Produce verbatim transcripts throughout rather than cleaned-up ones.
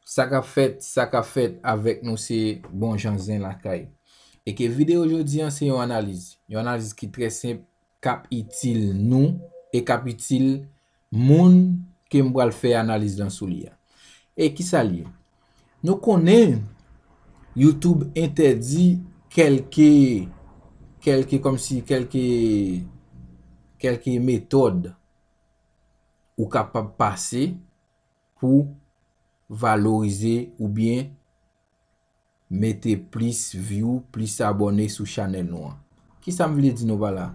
Sa k ap fèt, sa k ap fèt avèk nou se Bon Jan Zen lakay. E ke videyo jodi an se yon analiz. Yon analiz ki trè senp, k ap itil nou e k ap itil moun ke m pral fè analiz lan sou li a. E kisa l ye? Nou konnen YouTube entèdi kèlke, kèlke kòmsi, kèlke, kèlke metòd ou kapab pase pou valorize oubyen mete plis view, plis abòne sou chanèl nou an. Kisa m vle di nou pa la?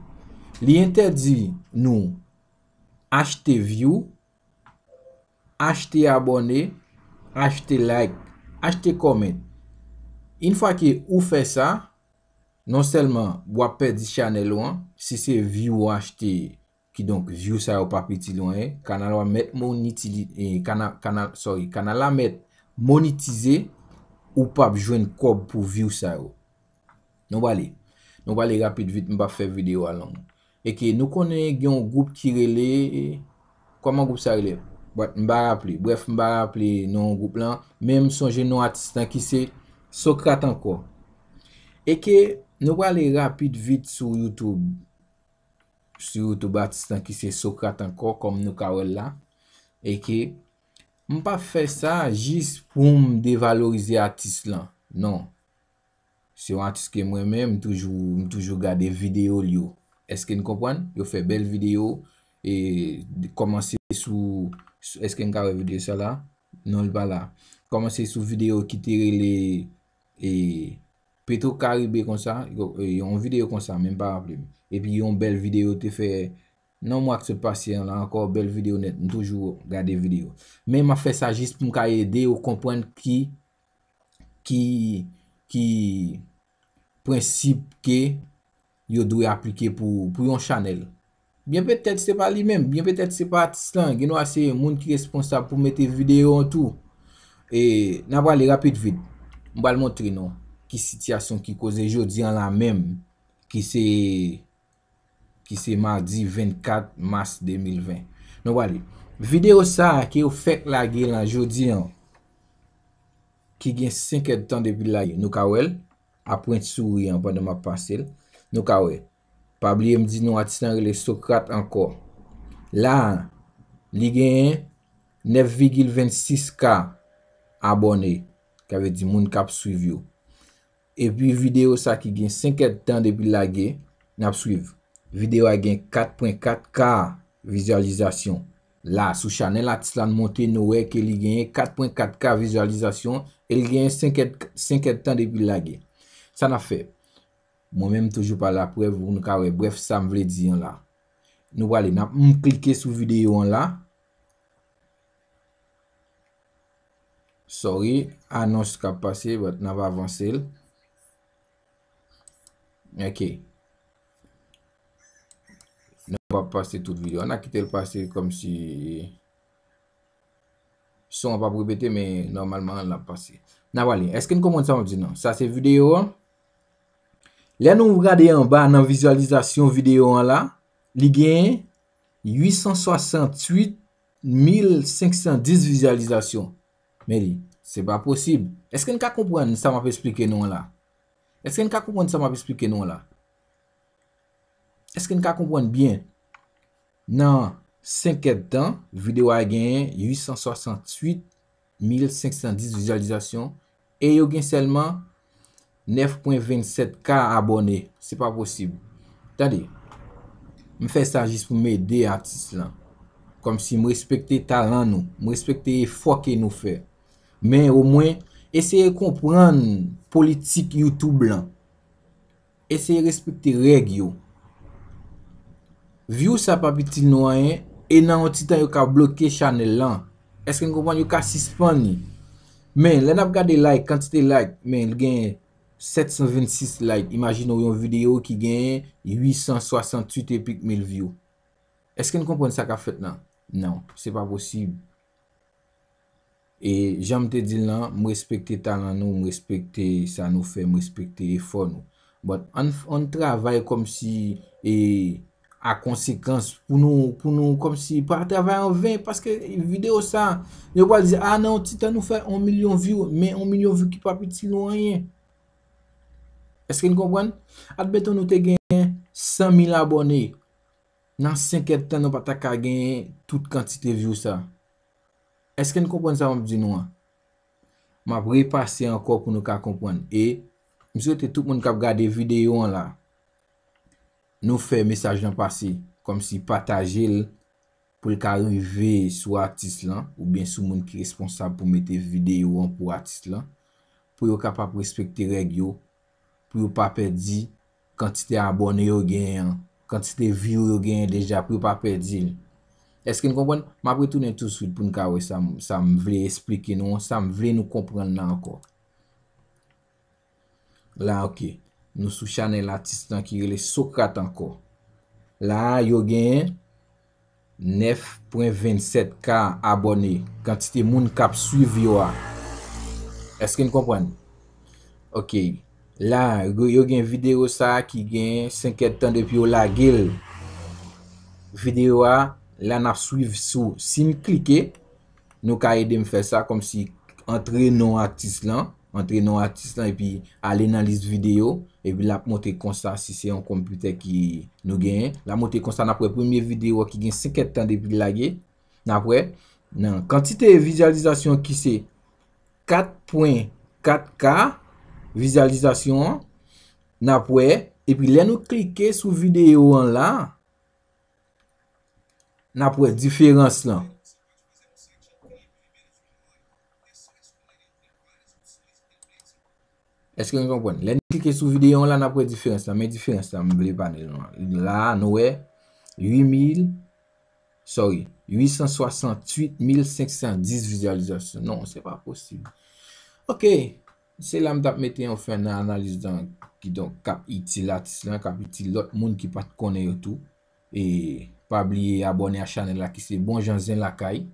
Li entèdi nou achte view, achte abòne, achte like, achte comment. Yon fwa ke ou fè sa, non sèlman w ap pèdi chanèl ou an, si se view ou achte, kidonk view sa yo p ap itil ou anyen, kanal la mèt monitili, eh, kanal, kanal, sorry, kanal la mèt monitize, ou p ap jwenn kòb pou view sa yo. Nou prale. Nou prale rapid vit, m p ap fè videyo a long. E ke nou konnen gen yon gwoup ki rele, kòman gwoup sa rele? But m pa raple. Brèf, m pa raple non gwoup lan, men m sonje non atis lan ki se Socrate ankò. E ke nou prale rapid vit sou YouTube. Sou YouTube atis lan ki se Socrate ankò, kòm nou ka wè l la. E ke m p ap fè sa jis pou m devalorize atis lan. Non. Se yon atis ke mwen menm, m toujou, m toujou gade videyo l yo. Èske n konprann? Yo fè bèl videyo, e kòmanse sou, sou, èske n ka wè videyo sa la? Non, li pa la. Kòmanse sou videyo ki te rele, e, Petro Caribe konsa, yo, e, yon videyo konsa, men m pa raple m. Epi yon bèl videyo te fè nan mwa k sot pase an la ankò, bèl videyo nèt, m toujou gade videyo. Men m ap fè sa jis pou m ka ede yo konprann ki, ki, ki prensip ke yo dwe aplike pou, pou yon chanèl. Byen petèt se pa li menm, byen petèt se pa atis lan, gen dwa se moun ki responsab pou mete videyo an tou. E n a prale rapid vit. M pral montre nou ki sitiyasyon ki koze jodi an la menm, ki se, ki se madi vennkat mas de mil ven. Nou prale. Videyo sa a ke yo fèk lage lan jodi an, ki gen senk èdtan depi l lage. Nou ka wè l, a pwent souri an pandan m ap pase l. Nou ka wè. Pa bliye m di nou atis lan rele Socrate ankò. La a, li genyen nèf vigil vennsis K abòne. Sa vle di moun k ap swiv yo. Epi videyo sa ki gen senk èdtan depi l lage, n ap swiv. Videyo a gen kat pwen kat K vizyalizasyon. La, sou chanèl atis la, n montre nou wè ke li genyen kat pwen kat K vizyalizasyon e li genyen senk èd, senk èdtan depi l lage. Sa n ap fè? Mwen menm toujou pa laprèv, ou nou ka wè, brèf, sa m vle di an la. Nou prale, n ap, m klike sou videyo an la. Sorry, anons k ap pase, but n ap avanse l. Ok. Nou p ap pase tout videyo. N a kite l pase kòmsi son an p ap repete, men nòmalman l ap pase. N a prale. Èske n konprann sa m ap di non? Sa se videyo an. Lè nou gade anba nan vizyalizasyon videyo an la, li gen uit san swasanntuit mil senk san dis vizyalizasyon. Men li, se pa posib. Èske n ka konprann sa m ap esplike nou an la? Èske n ka konprann sa m ap esplike nou an la? Èske n ka konprann byen? Nan senk èdtan, videyo a genyen uit san swasanntuit mil senk san dis vizyalizasyon e yo gen sèlman nèf pwen vennsèt K abòne. Se pa posib. Tande, m fè sa jis pou m ede atis lan. Kòmsi m respekte talan nou, m respekte efò ke nou fè. Men omwen, eseye konprann politik YouTube lan. Eseye respekte règ yo. View sa p ap itil nou anyen, e nan yon ti tan yo ka bloke chanèl lan. Èske n konprann? Yo ka sispann li. Men, lè n ap gade like, kantite like, men, l gen sèt san vennsis like. Imajine w yon videyo ki gen uit san swasanntuit e pik mil view. Èske n konprann sa k ap fèt lan? Non, se pa posib. E jan m te di l lan, m respekte talan nou, m respekte sa nou fè, m respekte efò nou. But ann, ann travay kòmsi, e, a konsekans pou nou, pou nou kòmsi pa travay an ven, paske videyo sa, yo pral di, a nan yon ti tan nou fè yon milyon view, men yon milyon view ki p ap itil nou anyen. Èske n konprann? Admeton nou te gen san mil abòne, nan senk èdtan nou pa ta ka genyen tout kantite view sa. Èske n konprann sa m ap di nou an? M ap repase ankò pou nou ka konprann. E m swete tout moun k ap gade videyo an la, nou fè mesaj lan pase, kòmsi pataje l pou l ka rive sou atis lan, oubyen sou moun ki responsab pou mete videyo an pou atis lan, pou yo kapab respekte règ yo, pou yo pa pèdi kantite abòne yo genyen an, kantite view yo genyen deja, pou yo pa pèdi l. Èske n konprann? M ap retounen touswit pou n ka wè sa m, sa m vle esplike nou an, sa m vle nou konprann la ankò. La, ok. Nou sou chanèl atis lan ki rele Socrate ankò. La, yo genyen nèf pwen vennsèt K abòne, kantite moun k ap swiv yo a. Èske n konprann? Ok. La, yo, yo gen videyo sa a ki gen senk èdtan depi yo lage l. Videyo a, la n ap swiv sou. Si n klike, nou ka ede m fè sa, kòmsi antre non atis lan, antre non atis lan, epi ale nan lis videyo, epi l ap montre konsa si se yon konpitè ki nou genyen. L ap montre konsa, n ap wè premye videyo ki gen senk èdtan depi l lage. N ap wè nan kantite vizyalizasyon ki se kat pwen kat K vizyalizasyon an, n ap wè, epi lè nou klike sou videyo an la, n ap wè diferans lan. Èske nou konprann? Lè n klike sou videyo an la, n ap wè diferans lan. Men diferans lan, m vle pale nou an. La, nou wè uit mil, sorry, uit san swasantuit mil senk san dis vizyalizasyon. Non, se pa posib. Ok, se la m t ap mete yon fen nan analiz lan, kidonk, k ap itil atis lan, k ap itil lòt moun ki pa t konnen yo tou. E pa bliye abòne a chanèl la ki se Bon Jan Zen Lakay.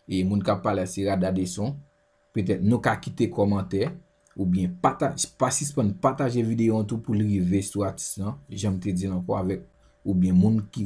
E moun k ap pale a se Rada Deson. Petèt nou ka kite kòmantè oubyen pata-, pa sispann pataje videyo an tou pou l rive sou atis lan, jan m te di l ankò, avèk oubyen moun ki